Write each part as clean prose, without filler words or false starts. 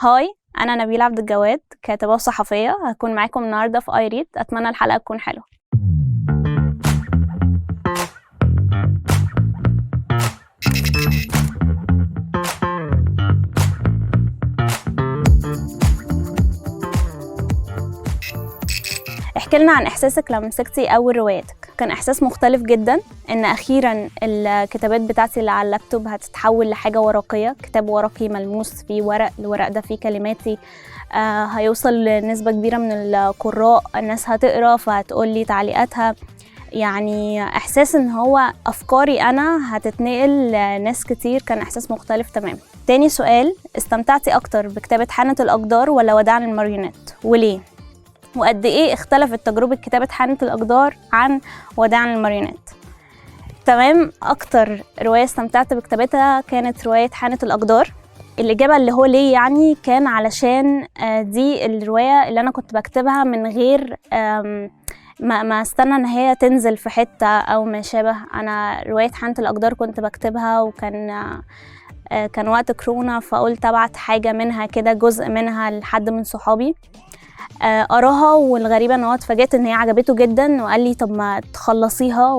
Hi، أنا نبيلة عبد الجواد، كاتبة وصحفية. هكون معاكم النهاردة في iRead. أتمنى الحلقة تكون حلوة. احكي لنا عن إحساسك لما مسكتي أول رواياتك. كان إحساس مختلف جدا إن أخيرا الكتابات بتاعتي اللي على اللابتوب هتتحول لحاجة ورقية، كتاب ورقي ملموس فيه ورق، الورق ده فيه كلماتي، هيوصل لنسبة كبيرة من القراء، الناس هتقرأ فهتقولي تعليقاتها. يعني إحساس إن هو أفكاري أنا هتتنقل لناس كتير، كان إحساس مختلف تمام. تاني سؤال، استمتعتي أكتر بكتابة حانة الأقدار ولا وداع الماريونيت وليه؟ وقد ايه اختلفت تجربة كتابة حانة الأقدار عن وداع الماريونيت؟ تمام، أكتر رواية استمتعت بكتابتها كانت رواية حانة الأقدار. الإجابة اللي هو ليه يعني كان علشان دي الرواية اللي أنا كنت بكتبها من غير ما استنى إن هي تنزل في حتة أو ما شابه. أنا رواية حانة الأقدار كنت بكتبها وكان كان وقت كورونا، فقلت أبعت حاجة منها كده، جزء منها لحد من صحابي قراها، والغريبة ان هو اتفاجئت ان هي عجبته جدا وقال لي طب ما تخلصيها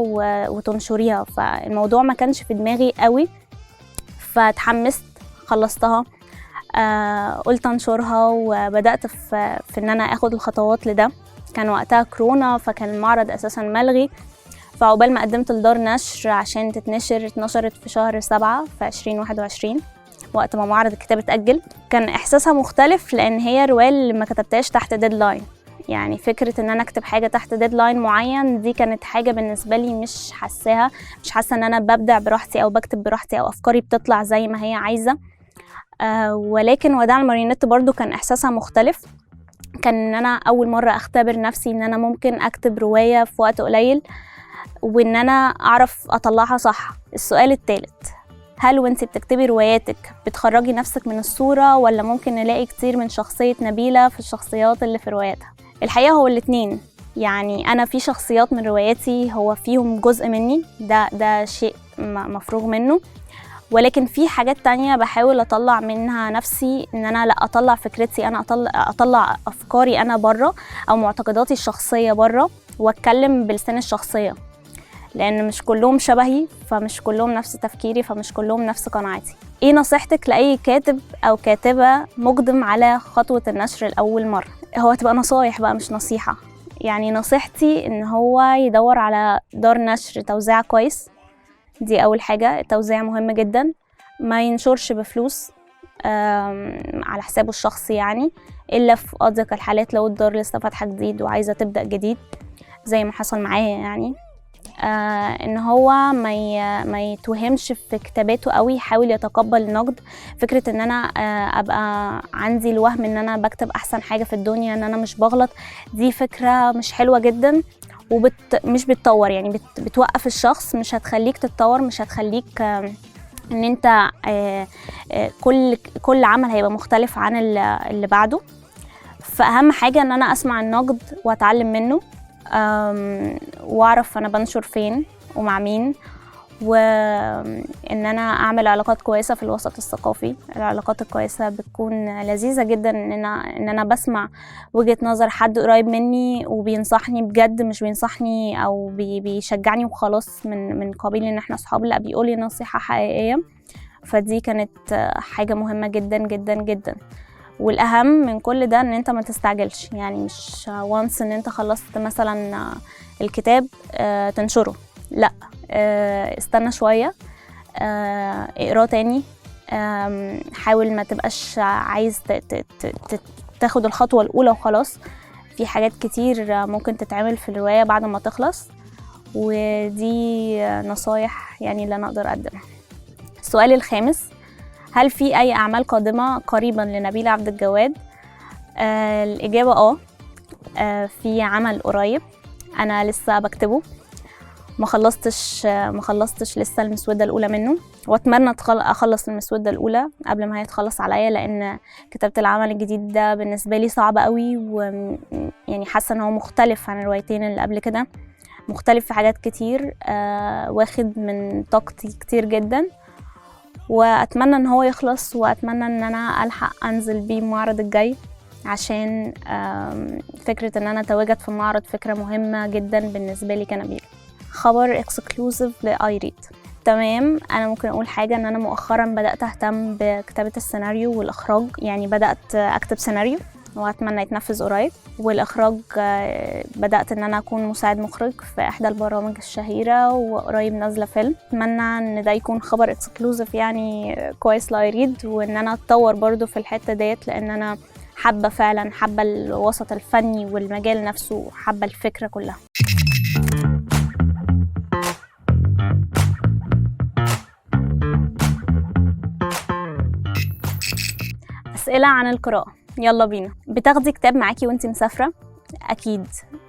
وتنشريها. فالموضوع ما كانش في دماغي قوي، فتحمست خلصتها، قلت انشرها وبدأت في ان انا اخد الخطوات لده. كان وقتها كورونا فكان المعرض اساسا ملغي، فعقبال ما قدمت لدار نشر عشان تتنشر، اتنشرت في شهر 7 في 2021 وقت ما معرض الكتاب اتأجل. كان إحساسها مختلف لأن هي رواية اللي ما كتبتهاش تحت deadline، يعني فكرة إن أنا أكتب حاجة تحت deadline معين دي كانت حاجة بالنسبة لي مش حاساها، مش حاسة إن أنا ببدع براحتي أو بكتب براحتي أو أفكاري بتطلع زي ما هي عايزة. ولكن وداع الماريونيت برضو كان إحساسها مختلف، كان إن أنا أول مرة أختبر نفسي إن أنا ممكن أكتب رواية في وقت قليل وإن أنا أعرف أطلعها صح. السؤال الثالث، هل وانتي بتكتبي رواياتك بتخرجي نفسك من الصورة ولا ممكن نلاقي كتير من شخصية نبيلة في الشخصيات اللي في رواياتها؟ الحقيقة هو الاتنين، يعني أنا في شخصيات من رواياتي هو فيهم جزء مني، ده شيء مفروغ منه، ولكن في حاجات تانية بحاول أطلع منها نفسي، إن أنا لا أطلع فكرتي أنا، أطلع أفكاري أنا برا أو معتقداتي الشخصية برا، وأتكلم بلسان الشخصية، لأن مش كلهم شبهي، فمش كلهم نفس تفكيري، فمش كلهم نفس قناعاتي. إيه نصيحتك لأي كاتب أو كاتبة مقدم على خطوة النشر لأول مرة؟ هو تبقى نصايح بقى مش نصيحة، يعني نصيحتي إن هو يدور على دار نشر توزيع كويس، دي أول حاجة، التوزيع مهم جدا. ما ينشرش بفلوس على حسابه الشخصي يعني، إلا في أضيق الحالات لو الدار لسه فاتحة جديد وعايزة تبدأ جديد زي ما حصل معايا يعني. ان هو ما يتوهمش في كتاباته قوي، يحاول يتقبل النقد. فكرة ان انا ابقى عندي الوهم ان انا بكتب احسن حاجة في الدنيا، ان انا مش بغلط، دي فكرة مش حلوة جدا ومش بتطور، يعني بتوقف الشخص، مش هتخليك تتطور، مش هتخليك ان انت كل عمل هيبقى مختلف عن اللي بعده. فاهم حاجة ان انا اسمع النقد واتعلم منه، واعرف انا بنشر فين ومع مين، وان انا اعمل علاقات كويسة في الوسط الثقافي. العلاقات الكويسة بتكون لذيذة جدا، ان انا بسمع وجهه نظر حد قريب مني وبينصحني بجد، مش بينصحني او بيشجعني وخلاص من قبيل ان احنا اصحاب، لا بيقولي نصيحة حقيقية. فدي كانت حاجة مهمة جدا جدا جدا. والاهم من كل ده ان انت ما تستعجلش، يعني مش وانس ان انت خلصت مثلا الكتاب تنشره، لا، استنى شوية، اقراه تاني، حاول ما تبقاش عايز تاخد الخطوة الاولى وخلاص. في حاجات كتير ممكن تتعمل في الرواية بعد ما تخلص، ودي نصايح يعني اللي انا اقدر اقدمها. السؤال الخامس، هل في أي أعمال قادمة قريباً لنبيلة عبد الجواد؟ الإجابة في عمل قريب أنا لسه بكتبه، ما خلصتش لسه المسودة الأولى منه، وأتمنى أخلص المسودة الأولى قبل ما هي تخلص عليا، لأن كتابة العمل الجديد ده بالنسبة لي صعب قوي، ويعني حاسة إن هو مختلف عن الروايتين اللي قبل كده، مختلف في حاجات كتير، واخد من طاقتي كتير جدا، واتمنى ان هو يخلص، واتمنى ان انا الحق انزل بيه المعرض الجاي، عشان فكرة ان انا اتواجد في المعرض فكرة مهمة جدا بالنسبة لي كنبيلة. خبر exclusive ل iRead. تمام، انا ممكن اقول حاجة، ان انا مؤخرا بدأت اهتم بكتابة السيناريو والاخراج، يعني بدأت اكتب سيناريو واتمنى يتنفذ قريب، والاخراج بدأت ان انا اكون مساعد مخرج في احدى البرامج الشهيرة، وقريب نازلة فيلم. اتمنى ان ده يكون خبر exclusive يعني كويس ل iRead، وان انا اتطور برضو في الحتة ديت، لان انا حابة فعلا، حابة الوسط الفني والمجال نفسه، حابة الفكرة كلها. أسئلة عن القراءة، يلا بينا. بتاخدي كتاب معاكي وانتي مسافرة؟ أكيد،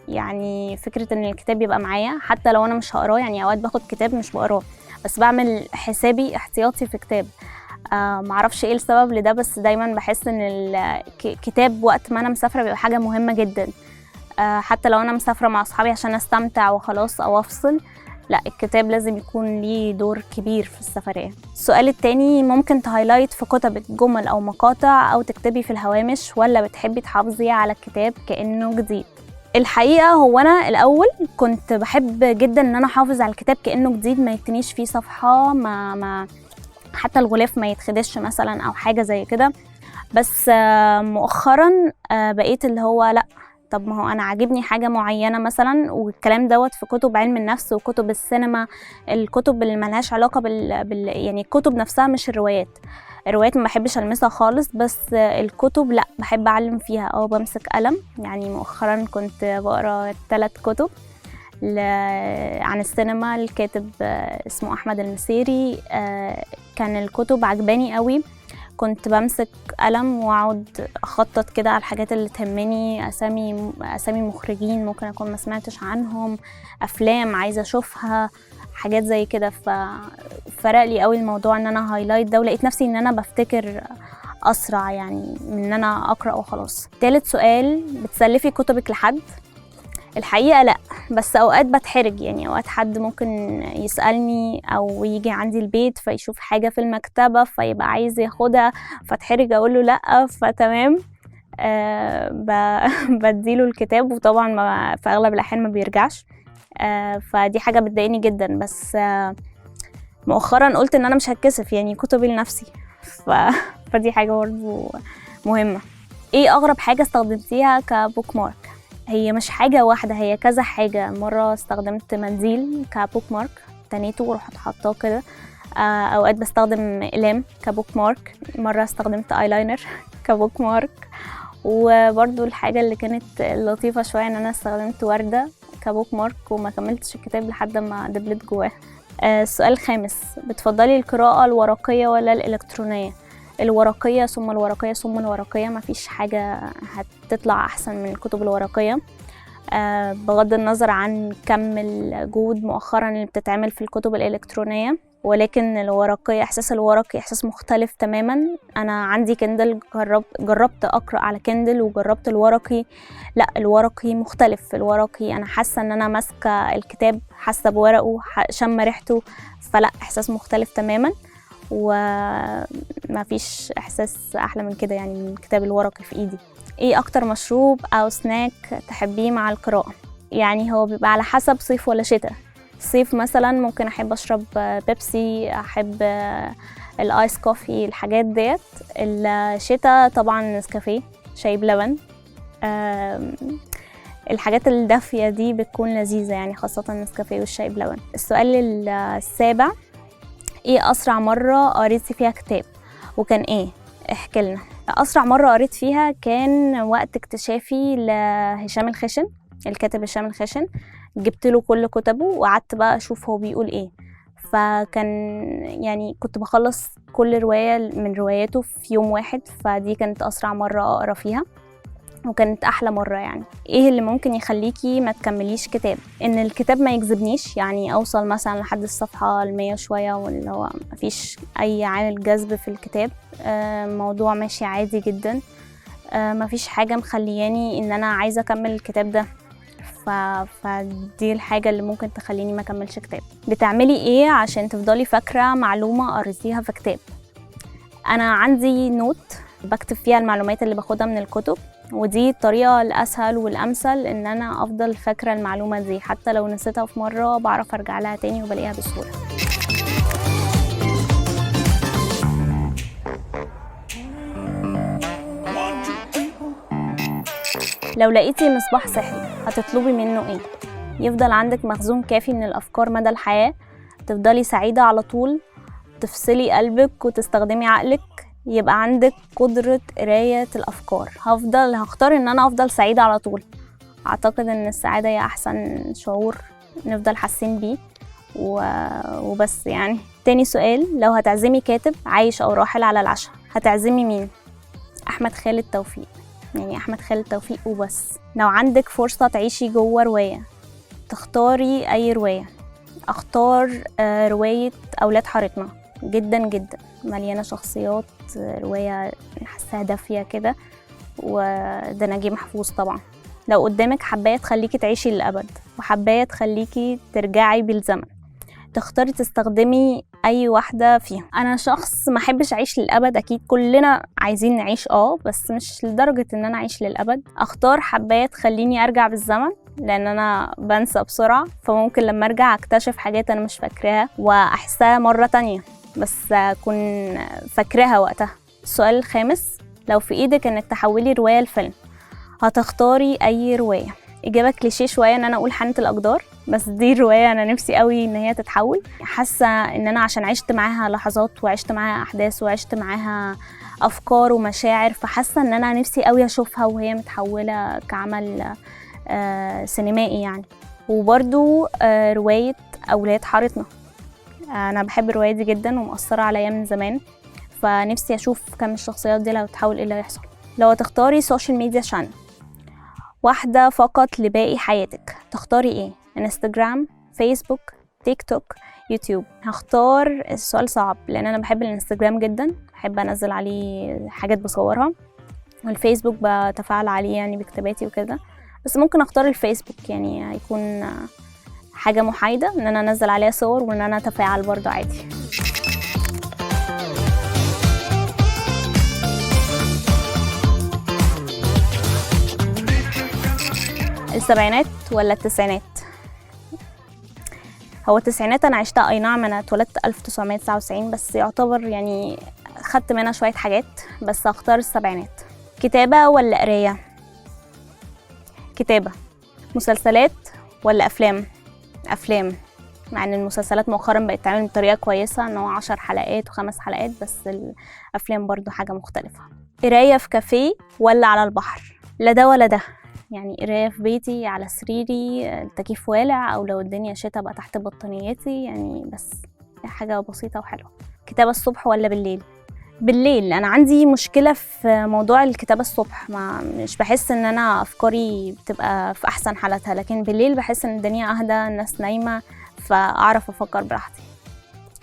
يعني فكرة إن الكتاب يبقى معايا حتى لو أنا مش هقراه، يعني أوقات باخد كتاب مش بقراه بس بعمل حسابي احتياطي في كتاب. معرفش إيه السبب لده، بس دايما بحس إن الكتاب وقت ما أنا مسافرة بيبقى حاجة مهمة جدا. حتى لو أنا مسافرة مع أصحابي عشان أستمتع وخلاص أو أفصل، لا الكتاب لازم يكون ليه دور كبير في السفرية. السؤال التاني، ممكن ت highlight في كتبك جمل أو مقاطع أو تكتبي في الهوامش، ولا بتحبي تحافظي على الكتاب كأنه جديد؟ الحقيقة هو أنا الأول كنت بحب جدا إن أنا أحافظ على الكتاب كأنه جديد، ما يتنيش فيه صفحة، ما حتى الغلاف ما يتخدش مثلا أو حاجة زي كده. بس مؤخرا بقيت اللي هو لا، طب ما هو أنا عاجبني حاجة معينة مثلا، والكلام دوت في كتب علم النفس وكتب السينما، الكتب اللي ملهاش علاقة يعني الكتب نفسها مش الروايات. الروايات ما بحبش ألمسها خالص، بس الكتب لا بحب أعلم فيها أو بمسك قلم. يعني مؤخرا كنت بقرأ 3 كتب عن السينما، الكاتب اسمه أحمد المسيري. كان الكتب عجباني قوي، كنت بمسك قلم واقعد اخطط كده على الحاجات اللي تهمني، اسامي مخرجين ممكن اكون ما سمعتش عنهم، افلام عايزه اشوفها، حاجات زي كده. ففرق لي قوي الموضوع ان انا highlight ده، ولقيت نفسي ان انا بفتكر اسرع يعني من ان انا اقرا وخلاص. تالت سؤال، بتسلفي كتبك لحد؟ الحقيقة لا، بس اوقات بتحرج، يعني اوقات حد ممكن يسالني او يجي عندي البيت فيشوف حاجة في المكتبة فيبقى عايز ياخدها، فتحرج اقول له لا، فتمام بديله الكتاب، وطبعا ما في اغلب الاحيان ما بيرجعش. فدي حاجة بتضايقني جدا، بس مؤخرا قلت ان انا مش هتكسف، يعني كتبي لنفسي فدي حاجة برضو مهمة. ايه اغرب حاجة استخدمتيها ك bookmark؟ هي مش حاجة واحدة، هي كذا حاجة. مرة استخدمت منديل ك bookmark، تنيته ورحت حطاه كده. أوقات بستخدم أقلام ك bookmark، مرة استخدمت eyeliner ك bookmark. وبرضو الحاجة اللي كانت لطيفة شوية إن أنا استخدمت وردة ك bookmark وما كملتش الكتاب لحد ما دبلت جواه. السؤال الخامس، بتفضلي القراءة الورقية ولا الإلكترونية؟ الورقية ثم الورقية ثم الورقية، مفيش حاجة هتطلع أحسن من الكتب الورقية. بغض النظر عن كم الجهود مؤخرا اللي بتتعمل في الكتب الإلكترونية، ولكن الورقية، إحساس الورقي إحساس مختلف تماما. أنا عندي كندل، جربت أقرأ على كندل وجربت الورقي، لا الورقي مختلف. الورقي أنا حاسة إن أنا ماسكة الكتاب، حاسة بورقه، شم ريحته، فلا إحساس مختلف تماما، وما فيش إحساس أحلى من كده يعني من الكتاب الورقي في إيدي. إيه أكتر مشروب أو سناك تحبيه مع القراءة؟ يعني هو بيبقى على حسب صيف ولا شتاء. صيف مثلا ممكن أحب أشرب بيبسي، أحب ال ice coffee، الحاجات ديت. الشتاء طبعا نسكافيه، شاي بلبن، الحاجات الدافية دي بتكون لذيذة يعني، خاصة النسكافيه والشاي بلبن. السؤال السابع، ايه اسرع مرة قريتي فيها كتاب وكان ايه؟ احكي لنا. اسرع مرة قريت فيها كان وقت اكتشافي لهشام الخشن، الكاتب هشام الخشن، جبت له كل كتبه وقعدت بقى اشوف هو بيقول ايه. فكان يعني كنت بخلص كل رواية من رواياته في يوم واحد، فدي كانت اسرع مرة اقرا فيها وكانت احلى مرة. يعني ايه اللي ممكن يخليكي ما تكمليش كتاب؟ ان الكتاب ما يجذبنيش، يعني اوصل مثلا لحد الصفحة 100 شوية واللي هو مفيش اي عامل جذب في الكتاب، موضوع ماشي عادي جدا، مفيش حاجة مخلياني ان انا عايزه اكمل الكتاب ده، فدي الحاجة اللي ممكن تخليني ما اكملش كتاب. بتعملي ايه عشان تفضلي فاكره معلومة قريتيها في كتاب؟ انا عندي note بكتب فيها المعلومات اللي باخدها من الكتب، ودي الطريقة الأسهل والأمثل إن أنا أفضل فاكرة المعلومة دي، حتى لو نسيتها في مرة بعرف أرجع لها تاني وبلاقيها بسهولة. لو لقيتي مصباح سحري هتطلبي منه إيه؟ يفضل عندك مخزون كافي من الأفكار مدى الحياة، تفضلي سعيدة على طول، تفصلي قلبك وتستخدمي عقلك، يبقى عندك قدرة قراية الأفكار. هختار إن أنا أفضل سعيدة على طول. أعتقد إن السعادة هي أحسن شعور نفضل حاسين بيه وبس يعني. تاني سؤال، لو هتعزمي كاتب عايش أو راحل على العشاء هتعزمي مين؟ أحمد خالد توفيق، يعني أحمد خالد توفيق وبس. لو عندك فرصة تعيشي جوه رواية تختاري أي رواية؟ أختار رواية أولاد حارتنا، جدا جدا مليانة شخصيات، رواية حاساها دافية كده، وده نجيب محفوظ طبعا. لو قدامك حباية تخليكي تعيشي للأبد وحباية تخليكي ترجعي بالزمن، تختاري تستخدمي أي واحدة فيهم؟ أنا شخص ما أحبش أعيش للأبد، أكيد كلنا عايزين نعيش بس مش لدرجة إن أنا أعيش للأبد. أختار حباية تخليني أرجع بالزمن، لأن أنا بنسى بسرعة، فممكن لما أرجع أكتشف حاجات أنا مش فاكراها وأحسها مرة تانية، بس أكون فاكراها وقتها. السؤال الخامس، لو في إيدك إنك تحولي رواية لفيلم هتختاري أي رواية؟ إجابة كليشيه شوية إن أنا أقول حانة الأقدار، بس دي الرواية أنا نفسي قوي إن هي تتحول. حاسة إن أنا عشان عشت معاها لحظات وعشت معاها أحداث وعشت معاها أفكار ومشاعر، فحاسة إن أنا نفسي قوي أشوفها وهي متحولة كعمل سينمائي يعني. وبرضو رواية أولاد حارتنا، أنا بحب الرواية دي جدا ومؤثرة عليا من زمان، فنفسي أشوف كم الشخصيات دي لو تحول إيه اللي هيحصل. لو هتختاري social media channel واحدة فقط لباقي حياتك تختاري إيه؟ انستجرام، فيسبوك، تيك توك، يوتيوب؟ هختار، السؤال صعب لأن أنا بحب الانستجرام جدا، بحب أنزل عليه حاجات بصورها، والفيسبوك بتفاعل عليه يعني بكتاباتي وكده، بس ممكن أختار الفيسبوك، يعني هيكون حاجة محايدة إن أنا أنزل عليها صور وإن أنا أتفاعل برضو عادي. السبعينات ولا التسعينات؟ هو التسعينات أنا عشتها، أي نعم أنا اتولدت 1999، بس يعتبر يعني خدت منها شوية حاجات، بس هختار السبعينات. كتابة ولا قراية؟ كتابة. مسلسلات ولا أفلام؟ أفلام، مع إن المسلسلات مؤخرا بقت تتعمل بطريقة كويسة، إن هو 10 حلقات و5 حلقات، بس الأفلام برضو حاجة مختلفة. قراية في كافيه ولا على البحر؟ لا ده ولا ده، يعني قراية في بيتي على سريري، التكييف والع، أو لو الدنيا شتا بقى تحت بطانيتي يعني، بس حاجة بسيطة وحلوة. كتابة الصبح ولا بالليل؟ بالليل. أنا عندي مشكلة في موضوع الكتابة الصبح، ما مش بحس إن أنا أفكاري بتبقى في أحسن حالتها، لكن بالليل بحس إن الدنيا أهدى، الناس نايمة، فأعرف أفكر براحتي.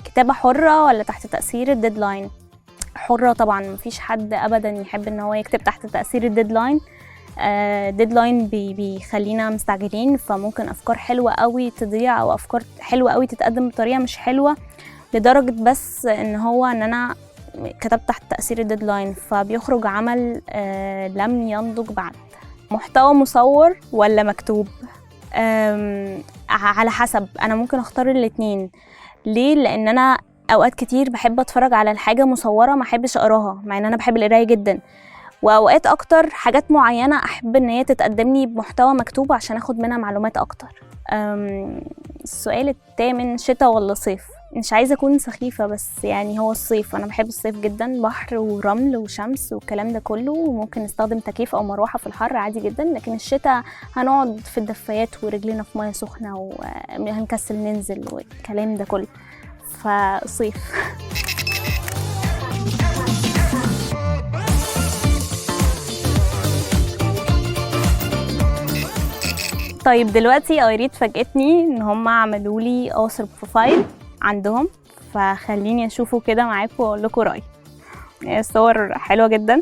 كتابة حرة ولا تحت تأثير ال deadline؟ حرة طبعا، مفيش حد أبدا يحب إن هو يكتب تحت تأثير ال deadline. deadline بيخلينا مستعجلين، فممكن أفكار حلوة قوي تضيع، أو أفكار حلوة قوي تتقدم بطريقة مش حلوة، لدرجة بس إن هو إن أنا كتبت تحت تأثير ال deadline، فبيخرج عمل لم ينضج بعد. محتوى مصور ولا مكتوب؟ على حسب، أنا ممكن أختار الاتنين. ليه؟ لأن أنا أوقات كتير بحب أتفرج على الحاجة مصورة، ما أحبش أقراها، مع إن أنا بحب القراية جدا، وأوقات أكتر حاجات معينة أحب إن هي تتقدم لي بمحتوى مكتوب عشان أخد منها معلومات أكتر. السؤال الثامن، شتا ولا صيف؟ مش عايزة أكون سخيفة، بس يعني هو الصيف، أنا بحب الصيف جدا، بحر ورمل وشمس والكلام ده كله، وممكن نستخدم تكييف أو مروحة في الحر عادي جدا، لكن الشتا هنقعد في الدفايات ورجلينا في مية سخنة وهنكسل ننزل والكلام ده كله، فصيف. طيب دلوقتي iRead فاجئتني ان هم عملوا لي author profile عندهم، فخليني اشوفه كده معاكم واقول لكم رايي. الصور حلوة جدا.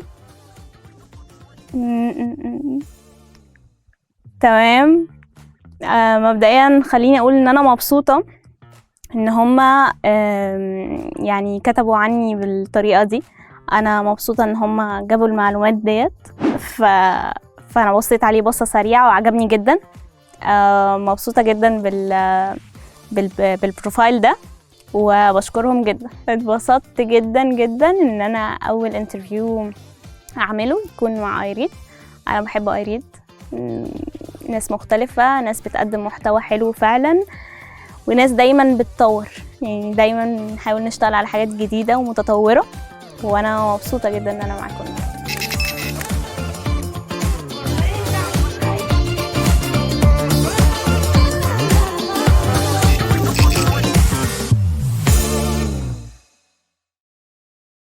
تمام. مبدئيا خليني اقول ان انا مبسوطة ان هم يعني كتبوا عني بالطريقة دي. انا مبسوطة ان هم جابوا المعلومات ديت. فانا بصيت عليه بصة سريعة وعجبني جدا. مبسوطة جدا بال profile ده وبشكرهم جدا. اتبسطت جدا جدا ان انا اول interview اعمله يكون مع iRead. انا بحب iRead، ناس مختلفة، ناس بتقدم محتوى حلو فعلا، وناس دايما بتطور، يعني دايما نحاول نشتغل على حاجات جديدة ومتطورة، وانا مبسوطة جدا ان انا معاكم.